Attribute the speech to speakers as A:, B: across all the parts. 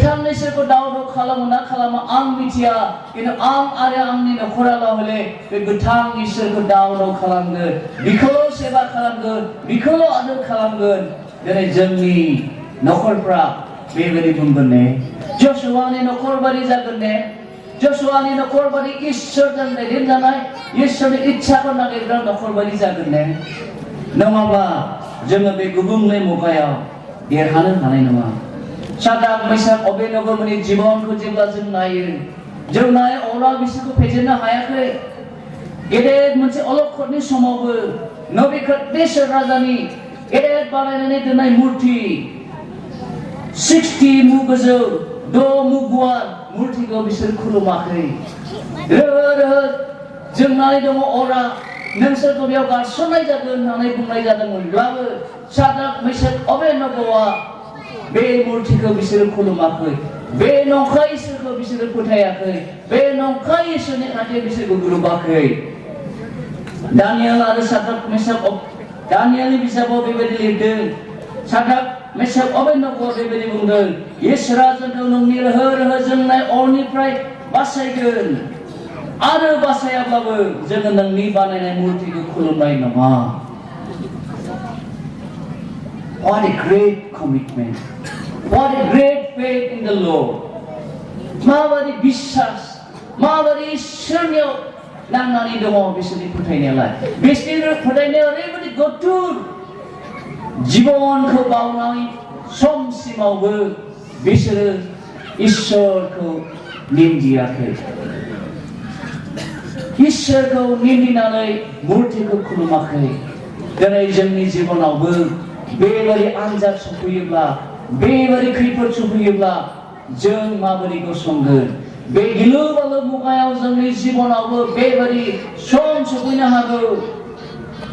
A: गोथां इसोरखौ दावराव खालामो ना खालामा आं मिथिया खिन्थु आं आरो आंनि नखराल' हले बे गोथां इसोरखौ दावराव खालामगोन बिखौल' सेबा खालामगोन बिखौल' आदर खालामगोन दिनै जोंनि नखरफ्रा बेबायदि बुंगोन ने जशुवानि नखर बादि जागोन ने जशुवानि नखर बादि इसोरजों दैदेनजानाय इसोरनि इच्छाखौ नागिरग्रा नखर बादि जागोन ने नङाब्ला जोङो बे गुबुंले मुगायाव देरहानो हानाय नङा साद्राक मेसाक अबेदनगोनि जीबनखौ जेब्ला जों नायो जों नाय अब्ला बिसोरखौ फेजेननो हायाखै गेदेर मोनसे अलखदनि समावबो नबिखदनेस्वर राजानि गेदेर बानायनानै दोननाय मुर्ति 60 मु गोजौ 6 मु गुवार मुर्तिखौ बिसोर खुलुमाखै रोहो रोहो जोंनानै दङ अरा नोंसोरखौ बेयाव गारसननाय जागोन होननानै बुंनाय जादोंमोनब्लाबो साद्राक मेसाक अबेदनगआ बे मुर्तिखौ बिसोर खुलुमाखै बे नंखाय इसोरखौ बिसोर फोथायाखै बे नंखाय इसोरनि खाथियाव बिसोर गोरोबाखै दानियेल आरो साद्राक मेसाक दानियेलनि बिजाबाव बेबायदि लिरदों साद्राक मेसाक अबेदनगआ बेबायदि बुंदों इसोरा जोंखौ नोंनि रोहो रोहो जोंनाय अरनिफ्राय बासायगोन आरो बासायाब्लाबो जोङो नोंनि बानायनाय मुर्तिखौ खुलुमनाय नङा What a great commitment. What a great faith in the Lord. माबादि बिश्वास माबादि इसोरनियाव नांनानै दङ बिसोरनि फोथायनायालाय बिसोरनि फोथायनाया ओरैबायदि गथुर जीबनखौ बावनाय समसिमावबो बिसोरो इसोरखौ निन्दियाखै इसोरखौ निन्दिनानै मुर्तिखौ खुलुमाखै दिनै जोंनि जीबनावबो बेबादि आनजाद सफैयोब्ला बेबादि खैफोद सफैयोब्ला जों माबोरै गसंगोन बे गिलु बालु मुगायाव जोंनि जीबनावबो बेबादि सम सफैनो हागौ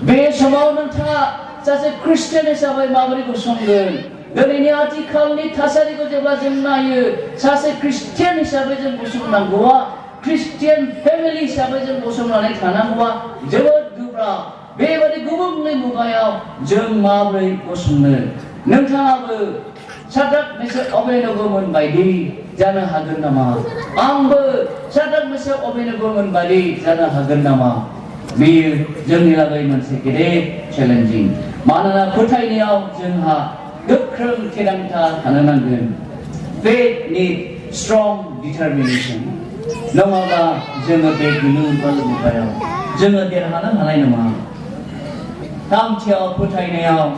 A: बे समाव नोंथाङा सासे ख्रिस्टियान हिसाबै माबोरै गसंगोन दिनैनि आथिखालनि थासारिखौ जेब्ला जों नायो सासे ख्रिस्टियान हिसाबै जों गसंनांगौआ ख्रिस्टियान फेमिलि हिसाबै जों गसंनानै थानांगौआ जोबोद गोब्राब बेबादि गुबुंले मुगायाव जों माबोरै गसंनो नोंथाङाबो साद्राक मेसाक अबेदनगमोन बायदि जानो हागोन नामा आंबो साद्राक मेसाक अबेदनगमोन बायदि जानो हागोन नामा बेयो जोंनि लागै मोनसे गेदेर चेलेन्जिं मानोना फोथायनायाव जोंहा गोख्रों थिरांथा थानो नांगोन faith need strong determination नङाब्ला जोङो बे गिलु बालु मुगायाव जोङो देरहानो हानाय नङा थामथियाव फोथायनायाव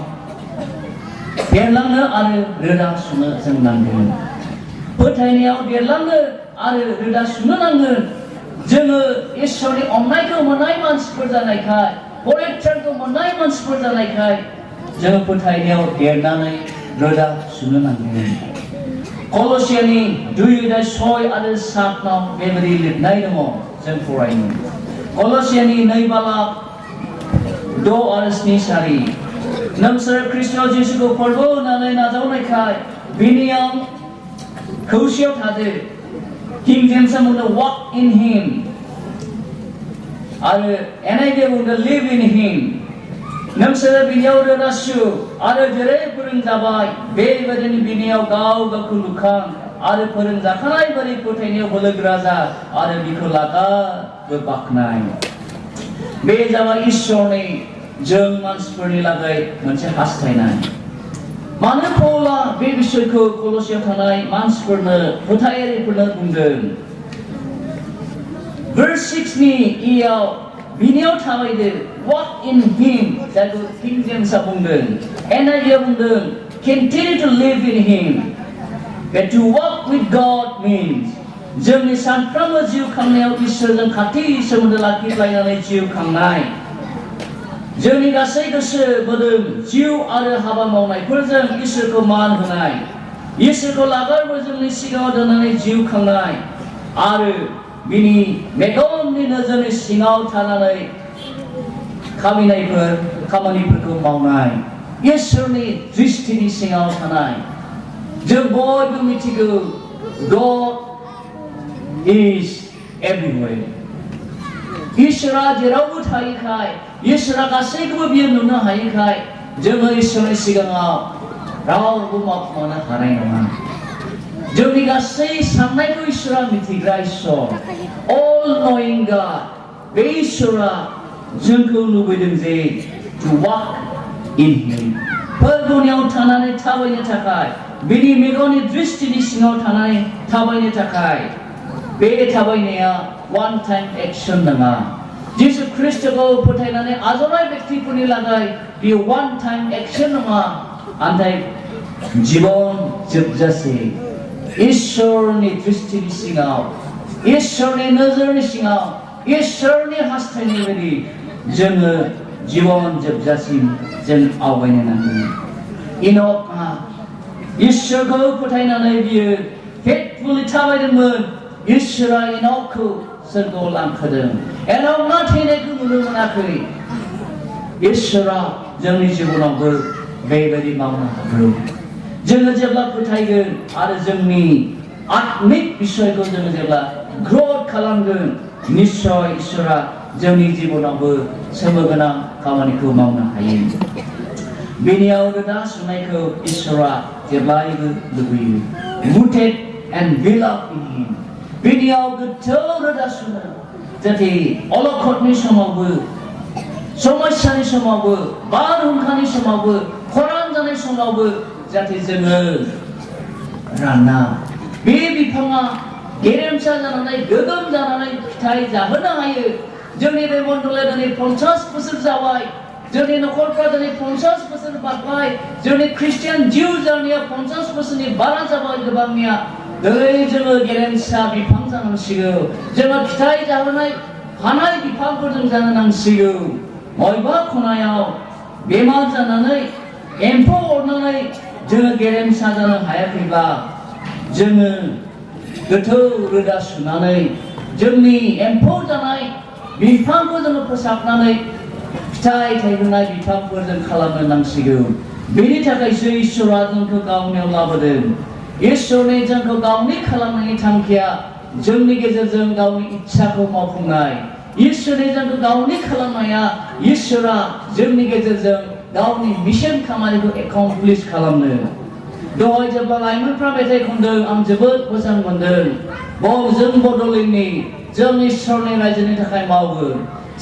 A: देरलांनो आरो रोदा सुनो जों नांगोन फोथायनायाव देरलांनो आरो रोदा सुनो नांगोन जोङो इसोरनि अननायखौ मोननाय मानसिफोर जानायखाय परित्राणखौ मोननाय मानसिफोर जानायखाय जोङो फोथायनायाव देरनानै रोदा सुनो नांगोन कलसियानि 2:6 आरो 7 आव बेबायदि लिरनाय दङ जों फरायनो कलसियानि 2 बालाक 6 आरो 7 सारि नोंसोर ख्रिस्ट जिसुखौ फोरबो होनानै नाजावनायखाय बिनियाव खौसेयाव थादो किं जेम्सआ बुंदों walk in him आरो NIV बुंदों live in him नोंसोर बिनियाव रोदा सु आरो जेरै फोरोंजाबाय बेबायदिनो बिनियाव गाव गावखौ लुखां आरो फोरोंजाखानाय बायदि फोथायनायाव बोलोगोरा जा आरो बिखौ लागाबो बाख्नाय बे जाबाय इसोरनि जों मानसिफोरनि लागै मोनसे हास्थायनाय मानो पौला बे बिसयखौ कलसियाव थानाय मानसिफोरनो फोथायारिफोरनो बुंदों verse 6 नि इयाव बिनियाव थाबायदो walk in him जायखौ किं जेम्सआ बुंदों NIV बुंदों continue to live in him but to walk with God means जोंनि सानफ्रोमबो जिउ खांनायाव इसोरजों खाथि सोमोन्दो लाखिलायनानै जिउ खांनाय जोंनि गासै गोसो मोदोम जिउ आरो हाबा मावनायफोरजों इसोरखौ मान होनाय इसोरखौ लागारबो जोंनि सिगाङाव दोननानै जिउ खांनाय आरो बिनि मेगननि नोजोरनि सिङाव थानानै खामानिफोरखौ मावनाय इसोरनि दृष्टिनि सिङाव थानाय जों बयबो मिथिगौ God is everywhere इसोरा जेरावबो थायोखाय इसोरा गासैखौबो बियो नुनो हायैखाय जोङो इसोरनि सिगाङाव रावबो मावनो हानाय नङा जोंनि गासै साननायखौ इसोरा मिथिग्रा इसोर all knowing God बे इसोरा जोंखौ लुबैदों जे to walk in Him फोरबोनियाव थानानै थाबायनो थाखाय बिनि मेगननि दृष्टिनि सिङाव थानानै थाबायनो थाखाय बे थाबायनाया one time action नङा जिसु ख्रीष्टखौ फोथायनानै आजावनाय व्यक्तिफोरनि लागै बेयो one time action नङा नाथाय जीवन जोबजासे इसोरनि दृष्टिनि सिङाव इसोरनि नोजोरनि सिङाव इसोरनि हास्थायनाय बायदि जोङो जीवन जोबजासिम जों आवगायनो नांगोन इन'कआ इसोरखौ फोथायनानै बियो फेथफुलि थाबायदोंमोन इसोरा इन'कखौ सोरगोआव लांखादों एन'कआ थैनायखौ नुनो मोनाखै इसोरा जोंनि जिबनावबो बेबायदि मावनो हागौ जोङो जेब्ला फोथायगोन आरो जोंनि आत्मिक बिषयखौ जोङो जेब्ला ग्रथ खालामगोन निश्चय इसोरा जोंनि जिबनावबो सोमोगोनां खामानिखौ मावनो हायो बेनियाव रोदा सुनायखौ इसोरा जेब्लायबो लुबैयो rooted and beloved in Him बेनियाव गोथौ रोदा सुनो जाहाथे अलखदनि समावबो समस्यानि समावबो बारहुंखानि समावबो खरान जानाय समावबो जाहाथे जोङो राना बे बिफाङा गेरेमसा जानानै गोगोम जानानै फिथाइ जाहोनो हायो जोंनि बे मण्डला दिनै 50 बोसोर जाबाय जोंनि नखरफ्रा दिनै 50 बोसोर बारबाय जोंनि ख्रिस्टियान जिउ जानाया 50 बोसोरनि बारा जाबाय गोबांनिया दिनै जोङो गेरेमसा बिफां जानांसिगौ जोङो फिथाइ जाहोनाय हानाय बिफांफोरजों जानो नांसिगौ बबेबा खनायाव बेमार जानानै एम्फौ अरनानै जोङो गेरेमसा जानो हायाखैब्ला जोङो गोथौ रोदा सुनानै जोंनि एम्फौ जानाय बिफांखौ जोङो फोसाबनानै फिथाइ थायहोनाय बिफांफोरजों खालामनो नांसिगौ बेनि थाखायसो इसोरा जोंखौ गावनियाव लाबोदों इसोरनि जोंखौ गावनि खालामनायनि थांखिया जोंनि गेजेरजों गावनि इच्छाखौ मावफुंनाय इसोरनि जोंखौ गावनि खालामनाया इसोरा जोंनि गेजेरजों गावनि मिशन खामानिखौ एकमप्लिश खालामनो दहाय जेब्ला लाइमोनफ्रा मेथाइ खनदों आं जोबोद मोजां मोनदों जों बड'लेण्डनि जों इसोरनि रायजोनि थाखाय मावो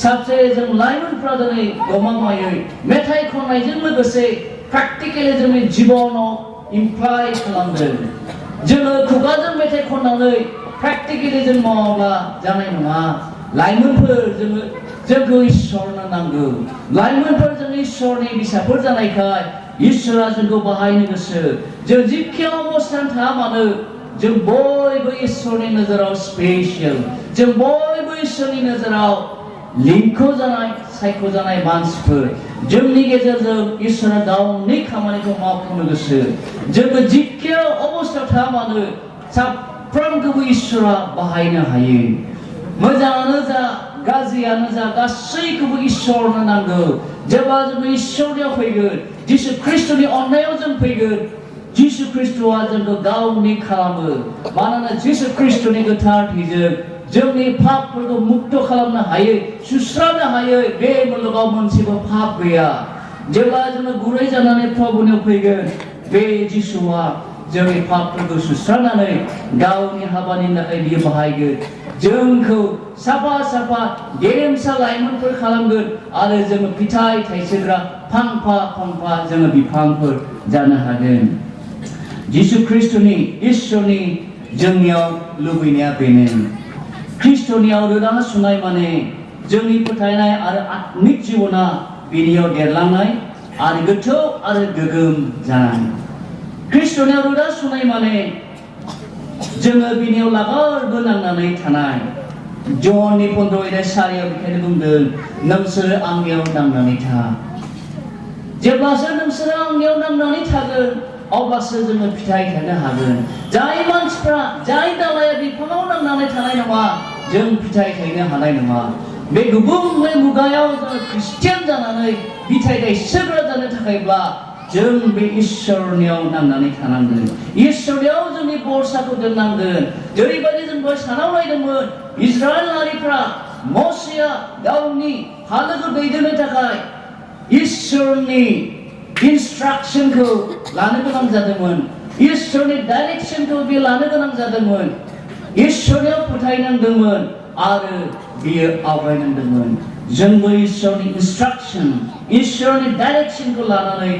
A: साबसे जों लाइमोनफ्रा दिनै गमामायै मेथाइ खननायजों लोगोसे प्रेक्टिकेलि जोंनि जिबनाव इमप्लाय खालामदों जोङो खुगाजों मेथाइ खननानै प्रेक्टिकेलि जों मावाब्ला जानाय नङा लाइमोनफोर जोंखौ इसोरनो नांगौ लाइमोनफोर जोंनि इसोरनि बिसाफोर जानायखाय इसोरा जोंखौ बाहायनो गोसो जों जिखि अबस्थायाव थाया मानो जों बयबो इसोरनि नोजोराव स्पेसियेल जों बयबो इसोरनि नोजोराव लिंख'जानाय सायख'जानाय मानसिफोर जोंनि गेजेरजों इसोरा गावनि खामानिखौ मावफुंनो गोसो जोङो जिखि अबस्थायाव थाया मानो साफ्रोमखौबो इसोरा बाहायनो हायो मोजाङानो जा गाज्रियानो जा गासैखौबो इसोरनो नांगौ जेब्ला जों इसोरनियाव फैगोन जिसु ख्रीष्टनि अननायाव जों फैगोन जिसु ख्रीष्टआ जोंखौ गावनि खालामो मानोना जिसु ख्रीष्टनि गोथार थैजों जोंनि पापफोरखौ मुक्त खालामनो हायो सुस्रांनो हायो बे मुलुगाव मोनसेबो पाप गैया जेब्ला जोङो गुरै जानानै प्रभुनियाव फैगोन बे जिसुआ जोंनि पापफोरखौ सुस्रांनानै गावनि हाबानि थाखाय बियो बाहायगोन जोंखौ साफा साफा गेरेमसा लाइमोनफोर खालामगोन आरो जोङो फिथाइ थाइसोग्रा फांफा फांफा जोङो बिफांफोर जानो हागोन जिसु ख्रीष्टनि इसोरनि जोंनियाव लुबैनाया बेनो ख्रीष्टनियाव रोदा सुनाय माने जोंनि फोथायनाय आरो आत्मिक जिबना बेनियाव देरलांनाय आरो गोथौ आरो गोगोम जानाय ख्रीष्टनियाव रोदा सुनाय माने जोङो बिनियाव लागारबो नांनानै थानाय ज'ननि 15:4 बेखायनो बुंदों नोंसोरो आंनियाव नांनानै था जेब्लासो नोंसोरो आंनियाव नांनानै थागोन अब्लासो जोङो फिथाइ थानो हागोन जाय मानसिफ्रा जाय दालाया बिफाङाव नांनानै थानाय नङा जों फिथाइ थायनो हानाय नङा बे गुबुंले मुगायाव जोङो ख्रिस्टियान जानानै फिथाइ थायसोग्रा जानो थाखायब्ला जों बे इसोरनियाव नांनानै थानांगोन इसोरनियाव जोंनि बरसाखौ दोननांगोन जेरैबायदि जों दहाय सानाव नायदोंमोन इजराइल हारिफ्रा मसेया गावनि हालोखौ दैदेननो थाखाय इसोरनि इन्सट्राक्शनखौ लानो गोनां जादोंमोन इसोरनि डाइरेक्शनखौ बे लानो गोनां जादोंमोन इसोरनियाव फोथायनांदोंमोन आरो बियो आवगायनांदोंमोन जोंबो इसोरनि इन्सट्राक्शन इसोरनि डाइरेक्शनखौ लानानै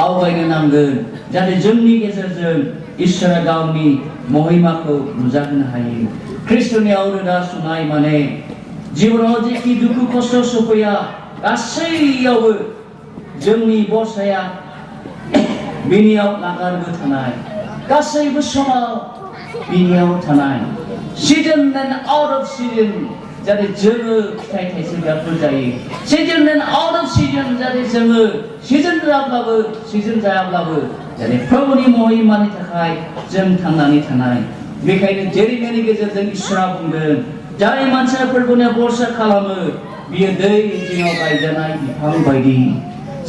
A: आवगायनो नांगोन जाहाथे जोंनि गेजेरजों इसोरा गावनि महिमाखौ नुजाहोनो हायो ख्रिस्टनियाव रोदा सुनाय माने जिबनाव जेखि दुखु खस्थ सफैया गासैयावबो जोंनि बसाया बिनियाव नागारबो थानाय गासैबो समाव बिनियाव थानाय season and out of season जाहाथे जोङो फिथाइ थाइसेग्राफोर जायो season and out of season जाहाथे जोङो सीजन जाब्लाबो सीजन जायाब्लाबो जाहाथे प्रभुनि महिमानि थाखाय जों थांनानै थानाय बेखायनो जेरैमेनि गेजेरजों इसोरा बुंदों जाय मानसिया फोरबोनियाव भरसा खालामो बियो दै जिङाव गायजानाय बिफां बायदि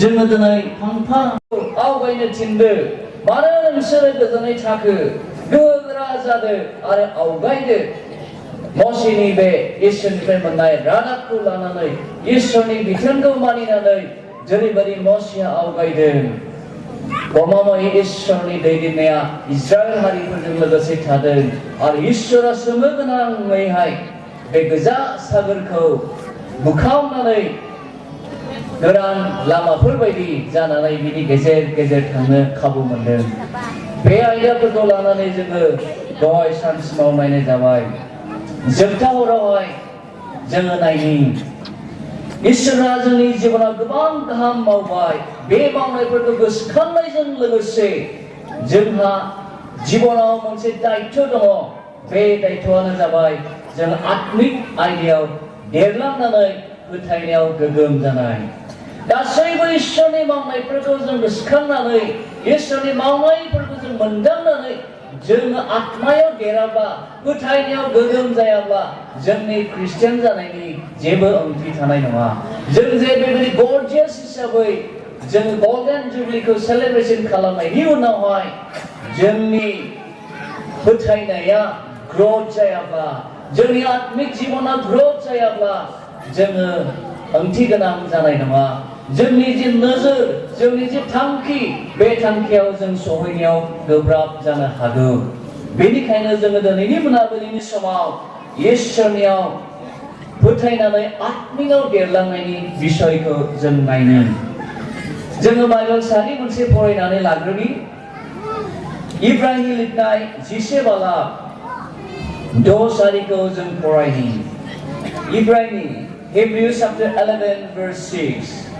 A: जोङो दिनै फांफा आवगायनो थिनदो मानो नोंसोरो गोजोनै थाखो गोरा जादो आरो आवगायदो मसीनि बे इसोरनिफ्राय मोननाय रादाबखौ लानानै इसोरनि बिथोनखौ मानिनानै जेरैबायदि मसीया आवगायदों गमामायै इसोरनि दैदेननाया इजराइल हारिफोरजों लोगोसे थादों आरो इसोरा सोमोगोनाङैहाय बे गोजा सागोरखौ बुखावनानै गोरान लामाफोर बायदि जानानै बिनि गेजेर गेजेर थांनो खाबु मोनदों बे आयदाफोरखौ लानानै जोङो दहाय सानसिमाव नायनाय जाबाय जोबथा हरावहाय जोङो नायनि इसोरा जोंनि जिबनाव गोबां गाहाम मावबाय बे मावनायफोरखौ गोसोखांनायजों लोगोसे जोंहा जिबनाव मोनसे दायित्व दङ बे दायित्वआनो जाबाय जों आत्मिक आयदायाव देरलांनानै फोथायनायाव गोगोम जानाय गासैबो इसोरनि मावनायफोरखौ जों गोसोखांनानै इसोरनि मावनायफोरखौ जों मोनदांनानै जोङो आत्मायाव देराब्ला फोथायनायाव गोगोम जायाब्ला जोंनि ख्रिस्टियान जानायनि जेबो ओंथि थानाय नङा जों जे बेबायदि गॉर्जियास हिसाबै जोङो गल्डेन जुबलिखौ सेलिब्रेशन खालामनायनि उनावहाय जोंनि फोथायनाया ग्रोथ जायाब्ला जोंनि आत्मिक जिबना ग्रोथ जायाब्ला जोङो ओंथि गोनां जानाय नङा जोंनि जे नोजोर जोंनि जे थांखि बे थांखियाव जों सहैनायाव गोब्राब जानो हागौ बेनिखायनो जोङो दिनैनि मोनाबिलिनि समाव इसोरनियाव फोथायनानै आत्मिकआव देरलांनायनि बिषयखौ जों नायनो जोङो बाइबेल सानि मोनसे फरायनानै लाग्रोनि इब्राहिमनि लिरनाय 11 बालाब 10 सारिखौ जों फरायनि इब्राहिमनि Hebrews chapter 11 verse 6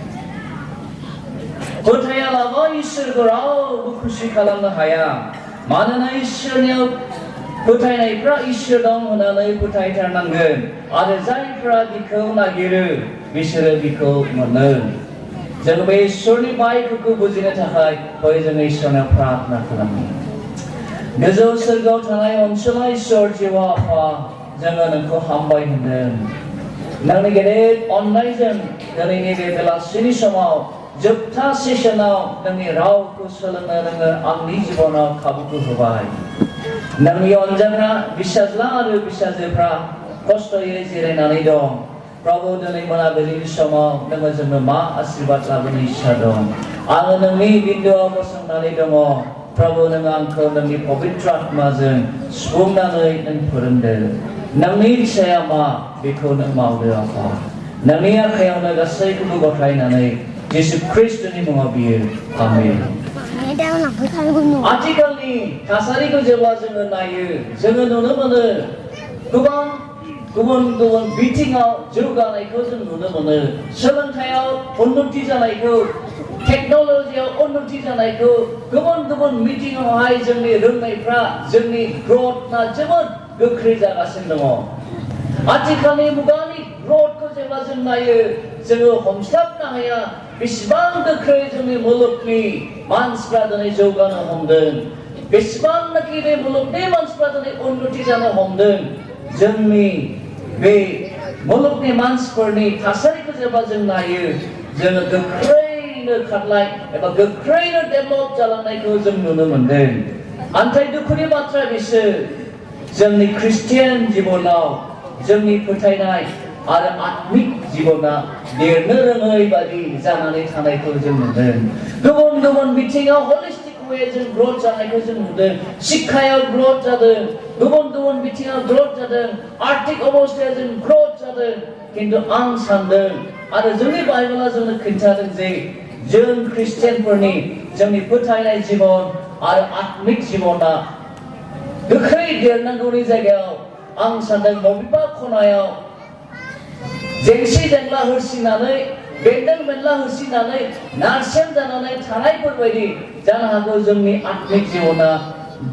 A: फोथायालाबा इसोरखौ रावबो खुसि खालामनो हाया मानोना इसोरनियाव फोथायनायफ्रा इसोर दं होननानै फोथायथारनांगोन आरो जायफ्रा बिखौ नागिरो बिसोरो बिखौ मोनो जों बे इसोरनि बायफोरखौ बुजिनो थाखाय बै जों इसोरनाव प्रार्थना खालामो गोजौ सोरगोआव थानाय अनसुला इसोर जिउआ आफा जोङो नोंखौ हामबाय होनदों नोंनि गेदेर अननायजों दिनैनि बे बेलासिनि समाव जोबथा सेसनाव नोंनि रावखौ सोलोंनो नोङो आंनि जिबनाव खाबुखौ होबाय नोंनि अनजाग्रा फिसाज्ला आरो फिसाजोफ्रा खस्थ'यै जिरायनानै दं प्रभु दिनै मोनाबिलिनि समाव नोङो जोंनो मा आशीर्बाद लाबोनो इच्छा दं आङो नोंनि बिन्दोआव गसंनानै दङ प्रभु नों आंखौ नोंनि पवित्र आत्माजों सुफुंनानै नों फोरोंदो नोंनि इच्छाया मा बेखौ नों मावदो आफा नोंनि आखायावनो गासैखौबो गथायनानै जिसु ख्रिस्टनि मुङाव बियो आमेन आथिखालनि थासारिखौ जेब्ला जोङो नायो जोङो नुनो मोनो गोबां गुबुन गुबुन बिथिङाव जौगानायखौ जों नुनो मोनो सोलोंथायाव उन्नति जानायखौ टेक्न'लजियाव उन्नति जानायखौ गुबुन गुबुन बिथिङावहाय जोंनि रोंनायफ्रा जोंनि ग्रथआ जोबोद गोख्रै जागासिनो दङ आथिखालनि मुगानि ग्रथखौ जेब्ला जों नायो जोङो हमस्लाबनो हाया बेसेबां गोख्रै जोंनि मुलुगनि मानसिफ्रा दिनै जौगानो हमदों बेसेबांनाखि बे मुलुगनि मानसिफ्रा दिनै उन्नति जानो हमदों जोंनि बे मुलुगनि मानसिफोरनि थासारिखौ जेब्ला जों नायो जोङो गोख्रैनो खारनाय एबा गोख्रैनो डेभेलप जालांनायखौ जों नुनो मोनदों नाथाय दुखुनि बाथ्रा बिसोर जोंनि ख्रिस्टियान जिबनाव जोंनि फोथायनाय आरो आत्मिक जिबना देरनो रोङै बादि जानानै थानायखौ जों नुदों गुबुन गुबुन बिथिङाव हलिस्टिक way जों ग्रोथ जानायखौ जों नुदों शिक्षायाव ग्रोथ जादों गुबुन बिथिङाव ग्रोथ जादों आर्थिक अबस्थायाव जों ग्रोथ जादों किन्तु आं सानदों आरो जोंनि बाइबेला जोंनो खिन्थादों जे जों ख्रिस्टियानफोरनि जोंनि फोथायनाय जीवन आरो आत्मिक जीवना गोख्रै देरनांगौनि जायगायाव आं सानदों बबेबा खनायाव जेंसि जेंला होसिनानै बेन्दों बेनला होसिनानै नारसेम जानानै थानायफोरबायदि जानो हागौ जोंनि आत्मिक जीवना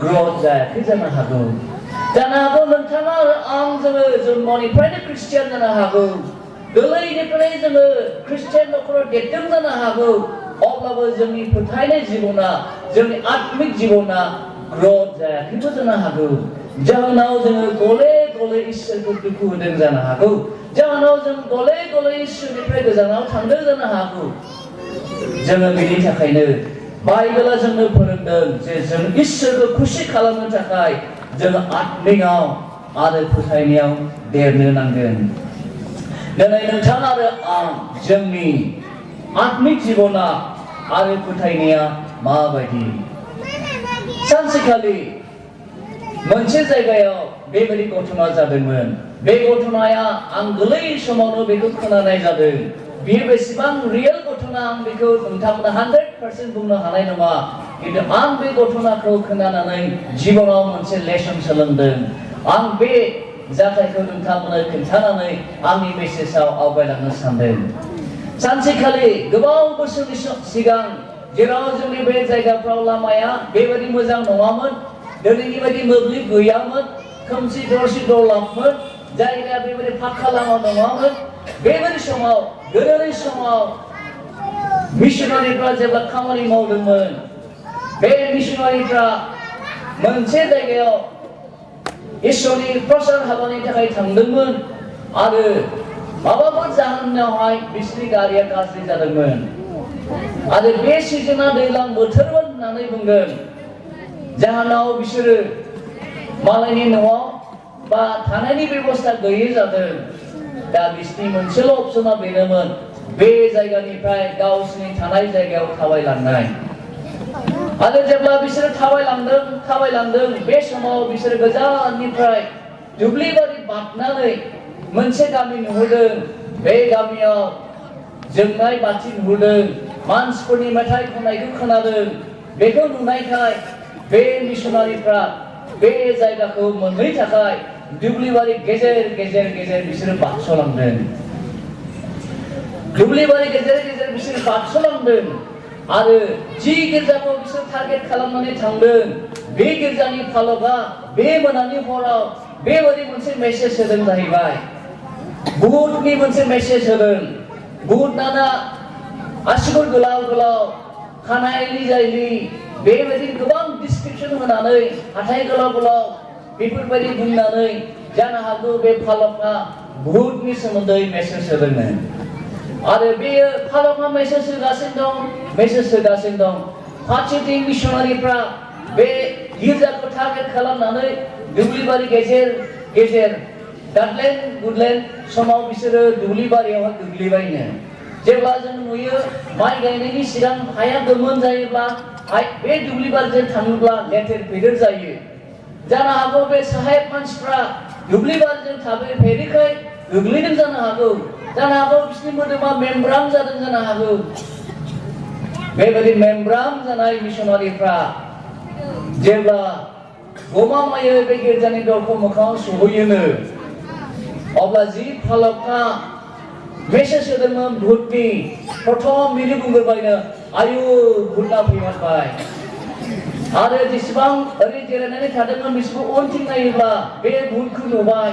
A: ग्रोथ जायाखै जानो हागौ नोंथाङा आरो आं जोङो जन्मनिफ्रायनो ख्रिस्टियान जानो हागौ गोरलैनिफ्राय जोङो ख्रिस्टियान नखराव देरदों जानो हागौ अब्लाबो जोंनि फोथायनाय जीवना जोंनि आत्मिक जीवना ग्रोथ जायाखैबो जानो हागौ जाहोनाव जोङो गले गले इसोरखौ दुखु होदों जानो हागौ जाहोनाव जों गले गले इसोरनिफ्राय गोजानाव थांदों जानो हागौ जोङो बेनि थाखायनो बाइबेला जोंनो फोरोंदों जे जों इसोरखौ खुसि खालामनो थाखाय जों आत्मिकआव आरो फोथायनायाव देरनो नांगोन दिनै नोंथां आरो आं जोंनि आत्मिक जीवना आरो फोथायनाया माबायदि सानसेखालि मोनसे जायगायाव बेबायदि घटना जादोंमोन बे घटनाया आं गोरलै समावनो बेखौ खोनानाय जादों बेयो बेसेबां रियेल घटना आं बेखौ नोंथांमोना 100% बुंनो हानाय नङा किन्तु आं बे घटनाखौ खोनानानै जीवनाव मोनसे लेसन सोलोंदों आं बे जाथायखौ नोंथांमोननो खिन्थानानै आंनि मेसेजाव आवगायलांनो सानदों सानसेखालि गोबाव बोसोरनि सिगां जेराव जोंनि बे जायगाफ्राव लामाया बेबायदि मोजां नङामोन दिनैनि बायदि मोब्लिब गैयामोन खोमसि दरसि दरलाममोन जायगाया बेबायदि फाक्का लामा नङामोन बेबायदि समाव गोदोनि समाव मिशनारिफ्रा जेब्ला खामानि मावदोंमोन बे मिशनारिफ्रा मोनसे जायगायाव इसोरनि प्रसार हाबानि थाखाय थांदोंमोन आरो माबाफोर जाहोनावहाय बिसोरनि गारिया गाज्रि जादोंमोन आरो बे सिजोना दैज्लां बोथोरमोन होननानै बुंदों जाहोनाव बिसोरो मालायनि न'आव बा थानायनि बेबस्था गैयै जादों दा बिसोरनि मोनसेल' अपसना बेनोमोन बे जायगानिफ्राय गावसोरनि थानाय जायगायाव थाबायलांनाय आरो जेब्ला बिसोरो थाबायलांदों बे समाव बिसोरो गोजाननिफ्राय दुब्लिबारि बारनानै मोनसे गामि नुहुरदों बे गामियाव जोंनाय बाथि नुहुरदों मानसिफोरनि मेथाइ खननायखौ खोनादों बेखौ नुनायखाय बे मिशनारिफ्रा बे जायगाखौ मोननो थाखाय दुब्लिबारि गेजेर गेजेर बिसोरो बारस'लांदों दुब्लिबारि गेजेर गेजेर बिसोरो बारस'लांदों आरो जि गिर्जाखौ बिसोर टारगेट खालामनानै थांदों बे गिर्जानि फालकआ बे मोनानि हराव बेबायदि मोनसे मेसेज होदों जाहैबाय बुहुतनि मोनसे मेसेज होदों बुहुतनाना आसिगुर गोलाव गोलाव खानायनि जायनि बेबायदि गोबां डिसक्रिपसन होनानै हाथाइ गोलाव गोलाव बेफोरबायदि बुंनानै जानो हागौ बे फालकआ बुहुतनि सोमोन्दै मेसेज होदोंमोन आरो बेयो फालकआ मेसेज होगासिनो दं फारसेथिं मिशनारिफ्रा बे गिर्जाखौ टारगेट खालामनानै दुब्लिबारि गेजेर गेजेर दादलेन गुदलेन समाव बिसोरो दुब्लिबारियावहाय गोग्लैबायनो जेब्ला जों नुयो माइ गायनायनि सिगां हाया गोमोन जायोब्ला बे दुब्लिबारिजों थाङोब्ला लेथेर फेदेर जायो जानो हागौ बे साहेब मानसिफ्रा दुब्लिबारिजों थाबायफेरिखाय गोग्लैदों जानो हागौ बिसोरनि मोदोमा मेमब्रां जादों जानो हागौ बेबायदि मेमब्रां जानाय मिशनारिफ्रा जेब्ला गमामायै बे गिर्जानि दरखौ मोखाङाव सहैयोनो अब्ला जि फालकआ मेसेज होदोंमोन भुतनि प्रथम बिनि बुंग्रोबायनो आयु भुतआ फैमारबाय आरो जेसेबां ओरै जिरायनानै थादोंमोन बिसोरखौ उनथिं नायोब्ला बे भुतखौ नुबाय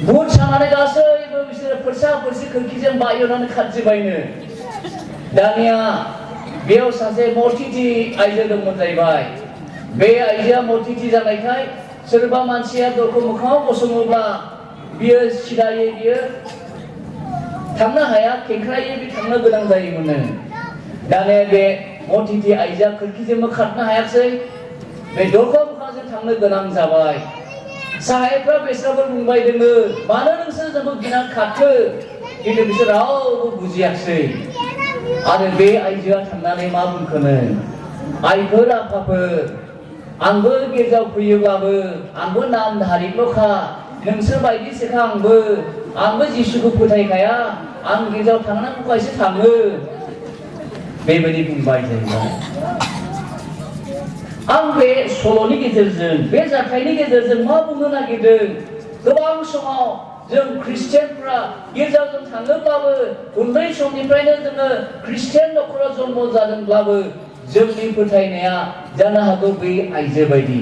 A: भुत सानानै गासैबो बिसोरो फोरसा फोरसि खोरखिजों बायनानै खारजोब्बायनो दानिया बेयाव सासे मथिथि आइजो दंमोन जाहैबाय बे आइजोआ मथिथि जानायखाय सोरबा मानसिया दरखौ मोखाङाव गसङोब्ला बियो सिदायै बियो थांनो हाया खेंख्रायै बे थांनो गोनां जायोमोन दानिया बे मथिथि आइजोआ खोरखिजोंबो खारनो हायासै बे दरखौ मोखांजों थांनो गोनां जाबाय साहेबफ्रा बेसोरबो बुंबाय दोङो मानो नोंसोर जोंखौ गिना खारखो किन्तु बिसोर रावबो बुजियाखिसै आरो बे आइजोआ थांनानै मा बुंखोनो आइफोर आफाफोर आंबो गिर्जायाव फैयोब्लाबो आंबो नामधारिल'खा नोंसोर बायदिसोखा आंबो जिसुखौ फोथायखाया आं गिर्जायाव थांनांगौखायसो थाङो बेबायदि बुंबाय जाहैबाय आं बे सल'नि गेजेरजों बे जाथायनि गेजेरजों मा बुंनो नागिरदों गोबां समाव जों ख्रिस्टियानफ्रा गिर्जायाव जों थाङोब्लाबो उन्दै समनिफ्रायनो जोङो ख्रिस्टियान न'खराव जन्म जादोंब्लाबो जोंनि फोथायनाया जानो हागौ बे आइजो बायदि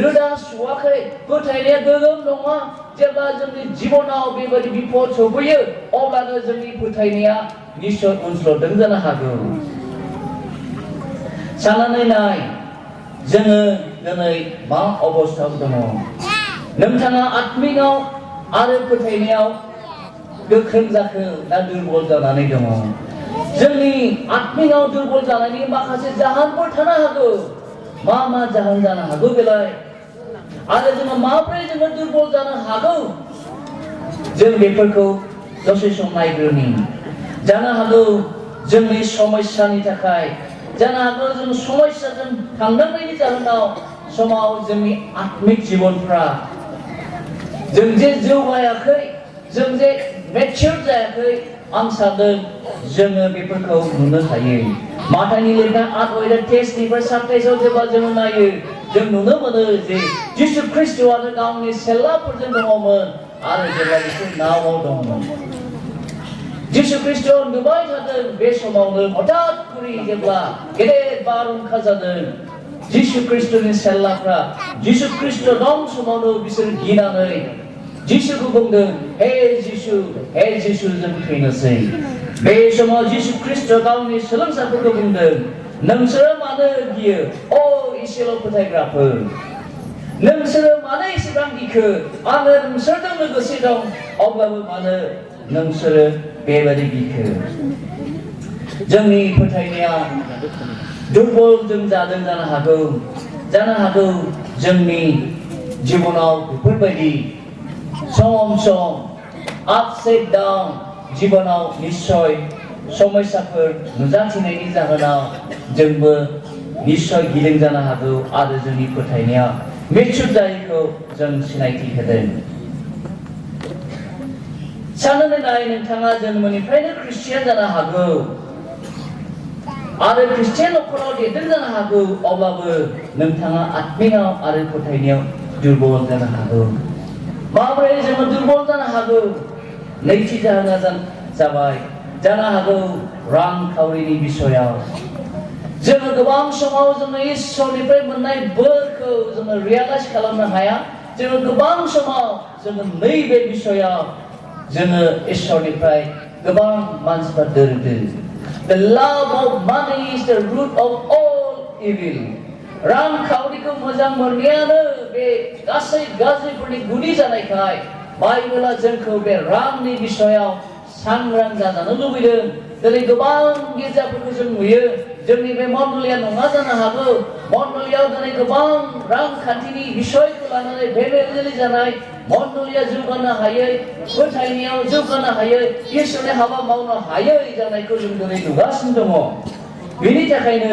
A: रोदा सुवाखै फोथायनाया गोगोम नङा जेब्ला जोंनि जिबनाव बेबायदि बिपद सफैयो अब्लानो जोंनि फोथायनाया निश्चय उनस्लदों जानो हागौ साननानै नाय जोङो दिनै मा अबस्थायाव दङ नोंथाङा आत्मिकआव आरो फोथायनायाव गोख्रों जाखो ना दुर्बल जानानै दङ जोंनि आत्मिकआव दुर्बल जानायनि माखासे जाहोनफोर थानो हागौ मा जाहोन जानो हागौ बेलाय आरो जोङो माब्रै जोङो दुर्बल जानो हागौ जों बेफोरखौ दसे सम नायग्रोनि जानो हागौ जोंनि समस्यानि थाखाय जानो हागौ जों समस्याजों थांनांनायनि जाहोनाव समाव जोंनि आत्मिक जिबनफ्रा जों जे जौगायाखै जों जे मेच्योर जायाखै आं सानदों जोङो बेफोरखौ नुनो हायो माथानि लिरनाय 8 टेक्सटनिफ्राय 27 जेब्ला जोङो नायो जों नुनो मोनो जे जिसु ख्रिस्ट'आनो गावनि सेलाफोरजों दङमोन आरो जेब्ला बिसोर नावआव दङमोन जिसु ख्रिस्ट'आ नुबाय थादों बे समावनो हठात करि जेब्ला गेदेर बारहुंखा जादों जिसु ख्रिस्ट'नि सेलाफ्रा जिसु ख्रिस्ट' दं समावनो बिसोर गिनानै जिसुखौ बुंदों हे जिसु जों थैनोसै बे समाव जिसु ख्रिस्ट' गावनि सोलोंसाफोरखौ बुंदों नोंसोरो मानो गियो अ इसेल' फोथायग्राफोर नोंसोरो मानो एसेबां गिखो आङो नोंसोरजों लोगोसे दं अब्लाबो मानो नोंसोरो बेबायदि गिखो जोंनि फोथायनाया दुर्बल जों जादों जानो हागौ जोंनि जिबनाव बेफोरबायदि सम आपसेट डाउन जिबनाव निश्चय समस्याफोर नुजाथिनायनि जाहोनाव जोंबो निश्चय गिदिं जानो हागौ आरो जोंनि फोथायनाया मेचुर जायैखौ जों सिनायथि होदों साननानै नाय नोंथाङा जोनोमनिफ्रायनो ख्रिस्टियान जानो हागौ आरो ख्रिस्टियान न'खराव देरदों जानो हागौ अब्लाबो नोंथाङा आत्मिकआव आरो फोथायनायाव दुर्बल जानो हागौ माबोरै जोङो दुर्बल जानो हागौ नैथि जाहोना जाबाय जानो हागौ रांखावरिनि बिसयाव जोङो गोबां समाव जोङो इसोरनिफ्राय मोननाय बोरखौ जोङो रियलाइज खालामनो हाया जोङो गोबां समाव जोङो नैबे बिसयाव जोङो इसोरनिफ्राय गोबां मानसिफ्रा दोरदो The love of money is the root of all evil. रांखावरिखौ मोजां मोननायानो बे गासै गाज्रिफोरनि गुदि जानायखाय बाइबेला जोंखौ बे रांनि बिसयाव सांग्रां जानो लुबैदों दिनै गोबां गिर्जाफोरखौ जों नुयो जोंनि बे मण्डलिया नङा जानो हागौ मण्डलियाव दिनै गोबां रांखान्थिनि बिसयखौ लानानै बेले-बेले जानाय मण्डलिया जौगानो हायै फोथायनायाव जौगानो हायै इसोरनि हाबा मावनो हायै जानायखौ जों दिनै नुगासिनो दङ बेनि थाखायनो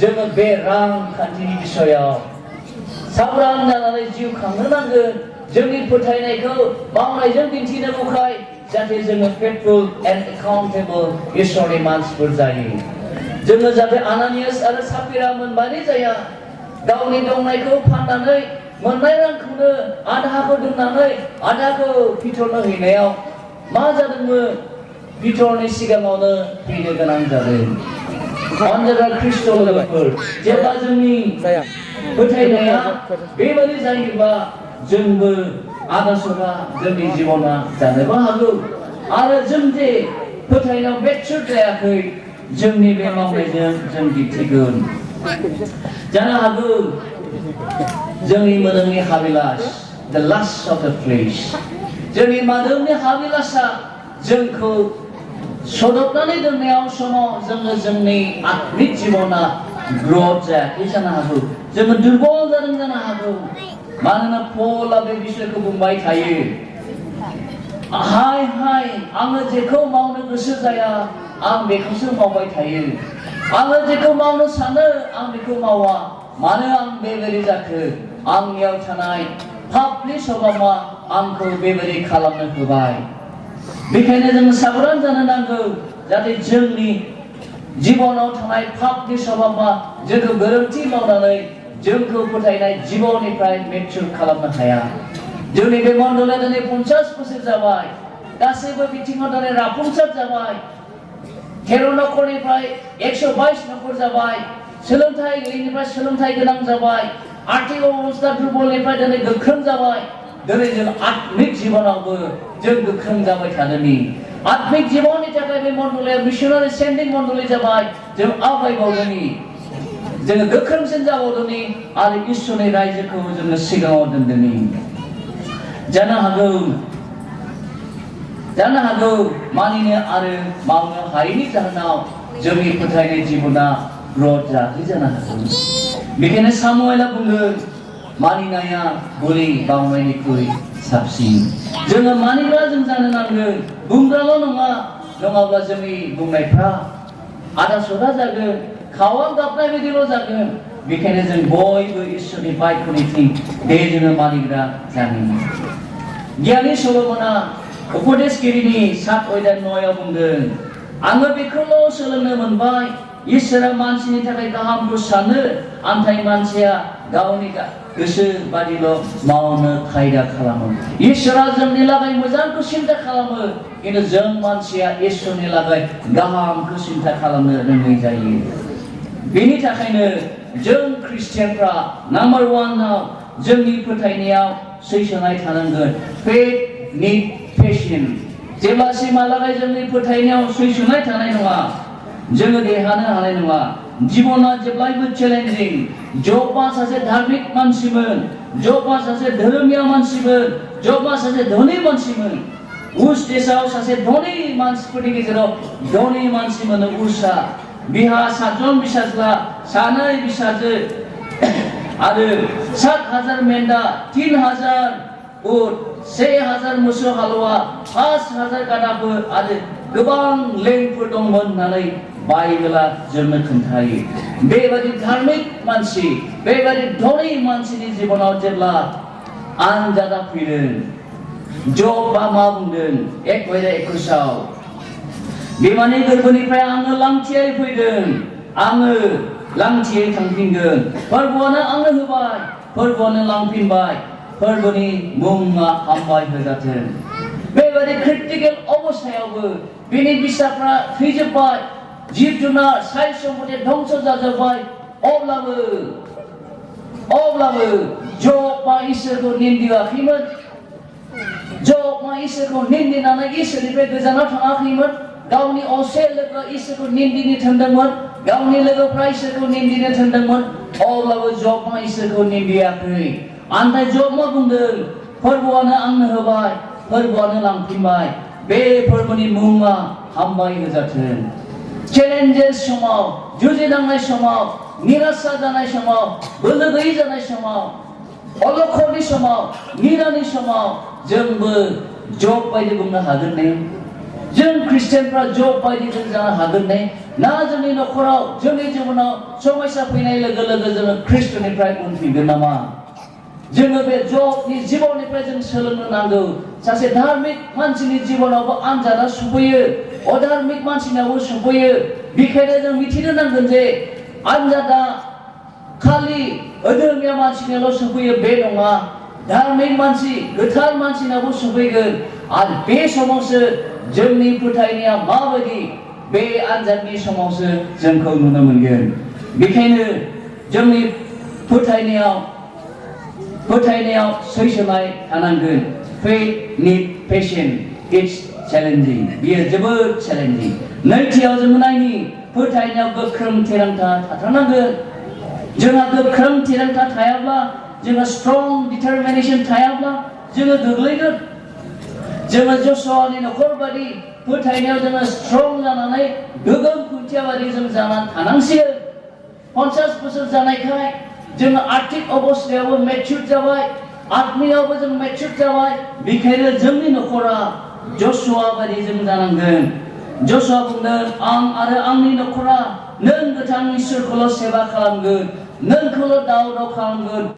A: जोङो बे रांखान्थिनि बिसयाव सांग्रां जानानै जिउ खांनो नांगोन जोंनि फोथायनायखौ मावनायजों दिन्थिनांगौखाय जाहाथे जोङो फेथफुल एन्ड एकाउन्टेबल इसोरनि मानसिफोर जायो जोङो जाहाथे आनानियास आरो साफिरा मोनबानो जाया गावनि दंनायखौ फाननानै मोननाय रांखौनो आधाखौ दोननानै आधाखौ पिटरनो हैनायाव मा जादोंमोन पिटरनि सिगाङावनो फैनो गोनां जादों अनजाग्रा ख्रिस्ट'फोर जेब्ला जोंनि फोथायनाया बेबायदि जायोबा जोंबो आदर्शआ जोंनि जिबना जानोबो हागौ आरो जों जे फोथायनायाव मेच्योर जायाखै जोंनि बे मावनायजों जों दिन्थिगोन जानो हागौ जोंनि मोदोमनि हाबिलास the lust of the flesh जोंनि मोदोमनि हाबिलासआ जोंखौ सदबनानै दोननायाव समाव जोङो जोंनि आत्मिक जिबना ग्रथ जायाखै जानो हागौ जोङो दुर्बल जादों जानो हागौ मानोना पलआ बे बिसयखौ बुंबाय थायो हाय आङो जेखौ मावनो गोसो जाया आं बेखौसो मावबाय थायो आङो जेखौ मावनो सानो आं बेखौ मावा मानो आं बेबायदि जाखो आंनियाव थानाय पापनि स्वभाबा आंखौ बेबायदि खालामनो होबाय बेखायनो जों साबधान जानो नांगौ जाहाथे जोंनि जिबनाव थानाय पापनि स्वभाबा जोंखौ गोरोन्थि मावनानै जोंखौ फोथायनाय जिबननिफ्राय मेचुर खालामनो हाया जोंनि बे मण्डला दिनै 50 बोसोर जाबाय गासैबो बिथिङाव दिनै राफुंसार जाबाय 13 नखरनिफ्राय 122 नखर जाबाय सोलोंथाइ गैयिनिफ्राय सोलोंथाइ गोनां जाबाय आर्थिक अबस्था दुर्बलनिफ्राय दिनै गोख्रों जाबाय दिनै जों आत्मिक जिबनावबो जों गोख्रों जाबाय थादोंनि आत्मिक जिबननि थाखाय बे मण्डलाया मिशनारि सेन्डिं मण्डली जाबाय जों आवगायबावदोंनि जोङो गोख्रोंसिन जाबावदोंनि आरो इसोरनि रायजोखौ जोङो सिगाङाव दोनदोंनि जानो हागौ मानिनो आरो मावनो हायैनि जाहोनाव जोंनि फोथायनाय जिबना ग्रथ जायाखै जानो हागौ बेखायनो सामुएलआ बुंदों मानिनाया बोलि बावनायनिख्रुइ साबसिन जोङो मानिग्रा जों जानो नांगोन बुंग्राल' नङा नङाब्ला जोंनि बुंनायफ्रा आदा सदा जागोन खावा गाबनाय बायदिल' जागोन बेखायनो जों बयबो इसोरनि बायख'निथिं बे जोङो मानिग्रा जागोन गियानि सल'मना उपदेशगिरिनि 7 अध्याय 9 बुंदों आङो बेखौल' सोलोंनो मोनबाय इसोरा मानसिनि थाखाय गाहामखौ सानो आन्थाय मानसिया गावनि गोसो बादिल' मावनो खायदा खालामो इसोरा जोंनि लागै मोजांखौ सिन्था खालामो खिन्थु जों मानसिया इसोरनि लागै गाहामखौ सिन्था खालामनो रोङै जायो बेनि थाखायनो जों ख्रिस्टियानफ्रा नाम्बार 1 आव जोंनि फोथायनायाव सैसोनाय थानांगोन फेथ निड पेशेन्स जेब्लासिमहालागै जोंनि फोथायनायाव सैसोनाय थानाय नङा जोङो देरहानो हानाय नङा जिबना जेब्लायबो चेलेन्जिं जबा सासे धार्मिक मानसिमोन जबा सासे धोरोमिया मानसिमोन जबा सासे धनी मानसिमोन उस देशआव सासे धनी मानसिफोरनि गेजेराव धनी मानसिमोन उषा बिहा 7 जन फिसाज्ला 2 फिसाजो आरो 7,000 मेन्दा 3,000 उट 1,000 मोसौ हालुवा 5,000 गादाफोर आरो गोबां लेंफोर दंमोन होननानै बाइबेला जोंनो खोन्थायो बेबादि धार्मिक मानसि बेबादि धनी मानसिनि जिबनाव जेब्ला आनजादा फैदों जबा मा बुंदों 1:21 आव बिमानि गोरबोनिफ्राय आङो लांथियै फैदों आङो लांथियै थांफिनगोन फोरबोआनो आंनो होबाय फोरबोआनो लांफिनबाय फोरबोनि मुङा हामबाय होजाथों बेबादि क्रिटिकेल अबस्थायावबो बिनि बिसाफ्रा थैजोबबाय जिब जुनार साय सम्पति ध्वंस जाजोबबाय अब्लाबो जबा इसोरखौ निन्दियाखैमोन जबा इसोरखौ निन्दिनानै इसोरनिफ्राय गोजानाव थाङाखैमोन गावनि असे लोगो इसोरखौ निन्दिनो थोनदोंमोन गावनि लोगोफ्रा इसोरखौ निन्दिनो थोनदोंमोन अब्लाबो जबा इसोरखौ निन्दियाखै आन्थाय जब मा बुंदों फोरबोआनो आंनो होबाय फोरबोआनो लांफिनबाय बे फोरबोनि मुङा हामबाय होजाथों चेलेन्जेस समाव जुजिनांनाय समाव निराशा जानाय समाव बोलो गैयै जानाय समाव अलखरनि समाव निरानि समाव जोंबो जब बायदि बुंनो हागोन ने जों ख्रिस्टियानफ्रा जब बायदि जों जानो हागोन ने ना जोंनि नखराव जोंनि जिबनाव समस्या फैनाय लोगो लोगो जोङो ख्रिस्टनिफ्राय उनफिनगोन नामा जोङो बे जबनि जिबननिफ्राय जों सोलोंनो नांगौ सासे धार्मिक मानसिनि जिबनावबो आनजादा सफैयो अधार्मिक मानसिनावबो सफैयो बेखायनो जों मिथिनो नांगोन जे आनजादा खालि अधर्मिया मानसिनावल' सफैयो बे नङा धार्मिक मानसि गोथार मानसिनावबो सफैगोन आरो बे समावसो जोंनि फोथायनाया माबायदि बे आनजादनि समावसो जोंखौ नुनो मोनगोन बेखायनो जोंनि फोथायनायाव सैसोनाय थानांगोन फेथ निड पेशेन्स इट्स चेलेन्जिं बियो जोबोद चेलेन्जिं नैथियाव जों नायनि फोथायनायाव गोख्रों थिरांथा थाथारनांगोन जोंहा गोख्रों थिरांथा थायाब्ला जोंहा स्ट्रं डिटारमिनेशन थायाब्ला जोङो गोग्लैगोन जोङो जशुवानि नखर बायदि फोथायनायाव जोङो स्ट्रं जानानै गोगोम खुन्थिया बायदि जों जानानै थानांसिगोन 50 बोसोर जानायखाय जोङो आर्थिक अबस्थायावबो मेचुर जाबाय आत्मियावबो जों मेचुर जाबाय बेखायनो जोंनि नखरा जशुवा बायदि जों जानांगोन जशुवा बुंदों आं आरो आंनि नखरा नों गोथां इसोरखौल' सेबा खालामगोन, नोंखौल' दाव दाव खालामगोन,